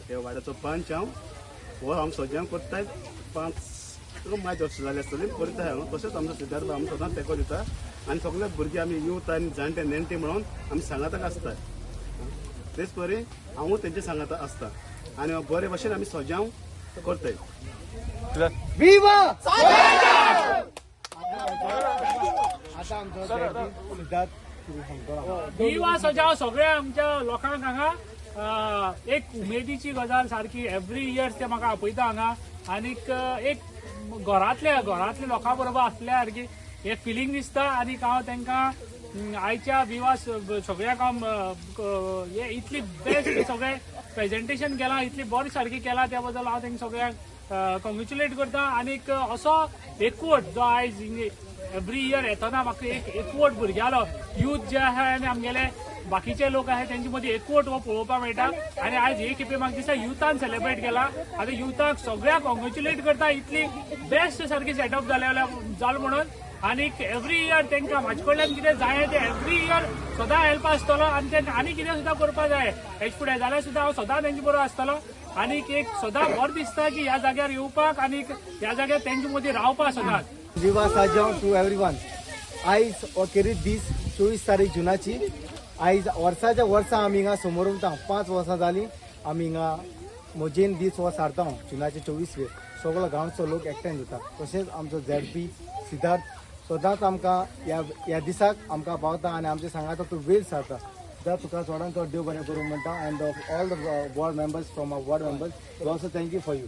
ह्या वाड्याचो पंच हांव. हो हांव सद्याक करताय 5 मायज वर्सां जाली आसतली करताय हांव. तशेंच आमचो सिद्धार्थ आमी सदांच तेंको दिता आनी सगळे भुरगे आमी यूथ आनी जाणटे नेणटे म्हणून आमी सांगाताक आसता. तेच परी हांवूय तेंचे सांगाता आसता आनी बरे भशेन आमी सजाव करताय. आता आमचो सिद्धार्थ सांगतलो. विवा सजाव सगळ्या आमच्या लोकांक हांगा एक उमेदीची गजाल सारकी. एवरी इयर ते म्हाका आपयता हांगा आनीक एक घरांतल्या घरांतल्या लोकां बरोबर आसल्या सारकी हे फिलींग दिसता. आनीक हांव तांकां आयच्या विवा सगळ्यांक हांव हे इतली बेस्ट सगळें प्रेजेंटेशन केलां, इतली बरें सारकी केलां, त्या बद्दल हांव तांकां सगळ्यांक कॉंग्रेच्युलेट करता. आनीक असो एकवट जो आयज एवरी इयर येतना म्हाका एक एकवट भुरग्यालो यूथ जे आहा आनी आमगेले बाकीचे लोक आहा तेंचे मदीं एकवट हो पळोवपाक मेळटा. आनी आयज हे खेपे म्हाका दिसता युथान सेलेब्रेट केला. आतां युथाक सगळ्यांक कॉंग्रेच्युलेट करता, इतली बेस्ट सारकी सेटअप जालो म्हणून. आनीक एवरी इयर तांकां म्हाजे कडल्यान कितें जाय तें एवरी इयर सदां हेल्प आसतलो आनी तांकां आनी कितें सुद्दां करपाक जाय हेच फुडें जाल्यार सुद्दां हांव सदां तेंचे बरोबर आसतलो. आनीक एक सदां बरें दिसता की ह्या जाग्यार येवपाक आनीक ह्या जाग्यार तेंचे मदीं रावपाक सदांच. विवा साजांव टू एवरीवन. आयज हो खेरीत दीस 24 तारीख जुनाची. आयज वर्साच्या वर्सा आमी हिंगा समोर उरता. 5 वर्सां जालीं आमी हिंगा मोजेन दीस हो सारता. जुनाचे 24 वेर सगळो गांवचो लोक एकठांय जाता. तशेंच आमचो झेडपी सिद्धार्थ सदांच आमकां ह्या ह्या दिसाक आमकां पावता आनी आमच्या सांगाता तो वेळ सारता. सिद्धार्थ, तुका चडान चड देव बरें करूं म्हणटा. And all the ward members, from our ward members also, thank you for you.